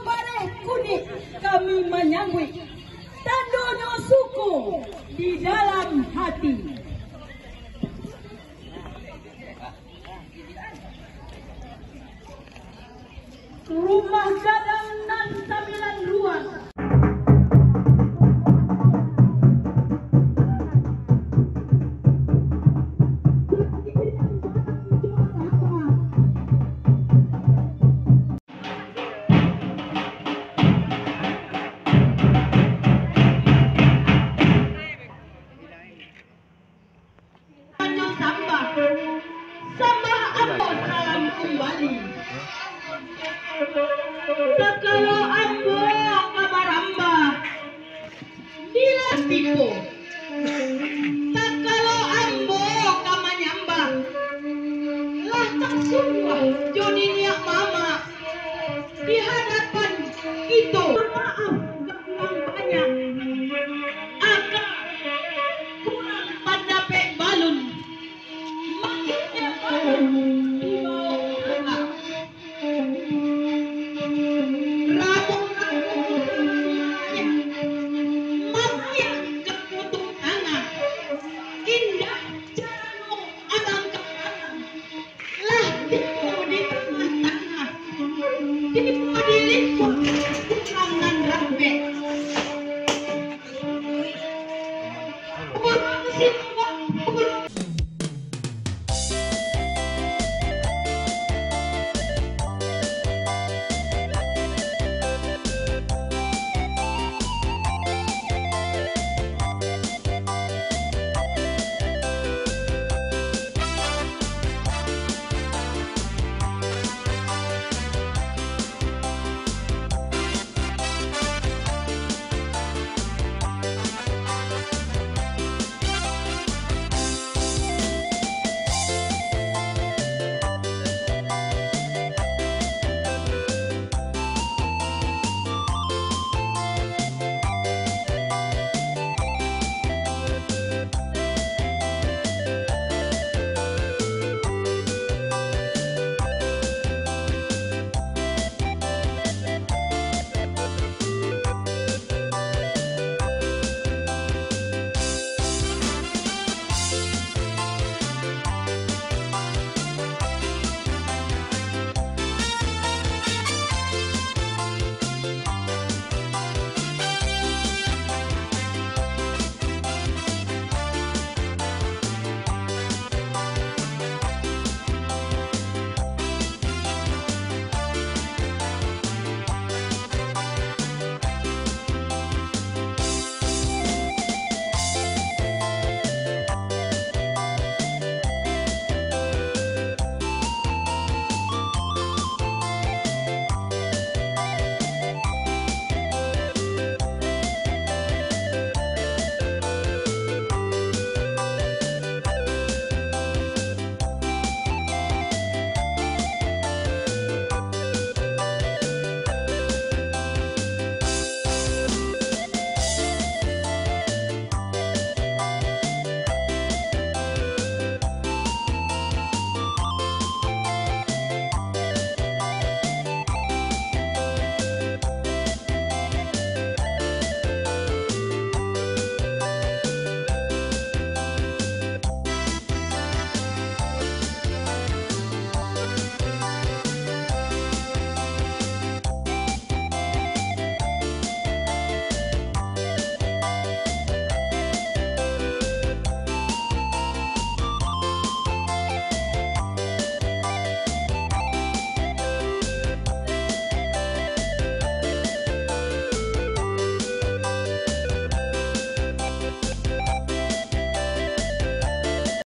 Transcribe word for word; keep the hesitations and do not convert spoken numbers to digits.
Bareh kunik kami manyambuik, tandonyo suko di dalam hati. Rumah gadang nan sambilan ruang. Sambah, sambah ambo salam kumbali. Sakalo ambo ka marambah, bila tibo, sakalo ambo ka manyambah, lah tasumbuah jo niniak mamak di hadapan kito. Maaf, kurang banyak. Agak kurang pandapek balun. Makinyo balun di bawah tanah. Ramo-ramo makiak ka putuih tanah. Indak carano abang ka tanah. Lah tibo di tangah-tangah, tibo di lingkuang.